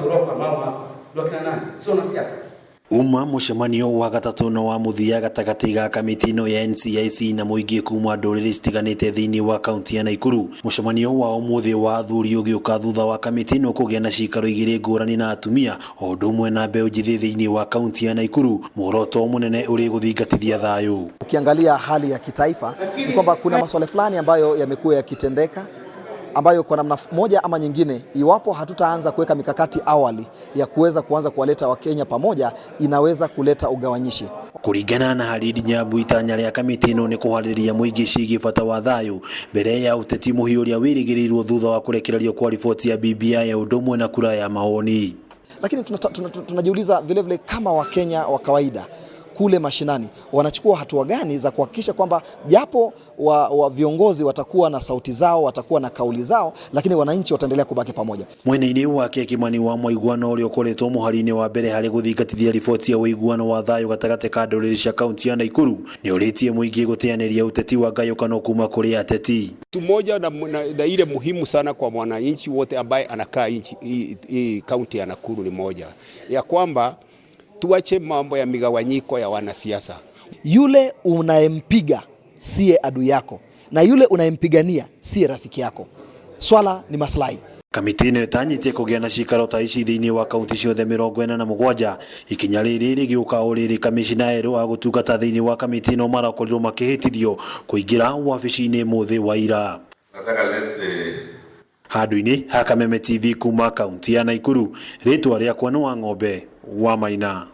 watu Kamau hapa ndio akina nani? Sio wanasiasa. Uma mũcemanio wa gatatũ na wa mũthia gatagatĩ ga kamĩtĩ ĩno ya NCIC na mũingĩ kuma ndũrĩrĩ citiganĩte thĩinĩ wa kaunti ya Naikuru. Mũcemanio wa ũmũthĩ wa athuri ũgĩũka thutha wa kamĩtĩ ĩno kũgĩa na cikaro igĩrĩ ngũrani na atumia o ũndũ ũmwe na mbeũ njĩthĩ thĩinĩ wa kaunti ya Naikuru, muoroto mũnene ũrĩ gũthingatithia thayũ. Ukiangalia hali ya kitaifa ni kwamba kuna masuala fulani ambayo yamekuwa yakitendeka ambayo kwa namna moja ama nyingine, iwapo hatutaanza kuweka mikakati awali ya kuweza kuanza kuwaleta Wakenya pamoja, inaweza kuleta ugawanyishi. Kũringana na Halid Nyabu, itanya rĩa kamĩtĩ ĩno nĩ kũharĩrĩria mũingĩ ciĩgiĩ bata wa thayũ mbere ya ũteti mũhiũ ũrĩa wĩrĩgĩrĩirwo thutha wa kũrekererio kwa riboti ya BBI ya ũndũ ũmwe na kura ya maoni. Lakini tunajiuliza tuna, tuna vile vile kama Wakenya wa kawaida kule mashinani wanachukua hatua gani za kuhakikisha kwamba japo wa viongozi watakuwa na sauti zao, watakuwa na kauli zao, lakini wananchi wataendelea kubaki pamoja. Mwena-inĩ wake Kimani wa Mwaiguano ũrĩa ũkoretwo mũhari-inĩ wa mbere harĩ gũthingatithia riboti ya ũiguano wa thayũ gatagatĩ ka ndũrĩrĩ cia kaunti ya Naikuru nĩ ũrĩtie mũingĩ gũteanĩria ũteti wa ngayũkano kuma kũrĩ ateti. Kitu moja na ile muhimu sana kwa mwananchi wote ambaye anakaa hii kaunti ya Nakuru ni moja ya kwamba tuache mambo ya migawanyiko ya wanasiasa. Yule unayempiga siye adui yako na yule unayempigania siye rafiki yako. Swala ni maslahi. Kamĩtĩ ĩno ĩtanyĩte kũgĩa na cikaro ta ici thĩinĩ wa kaunti ciothe 47. Ikinya rĩrĩ rĩgĩũka o rĩrĩ kamĩcina erũ a gũtungata thĩinĩ wa kamĩtĩ ĩno marakorirwo makĩhĩtithio kũingĩra wabici-inĩ mũthĩ wa ira. Nataka lete Handũ-inĩ ha Kameme TV kuma kaunti ya Naikuru, rĩtwa rĩakwa nĩ Wang'ombe wa Maina.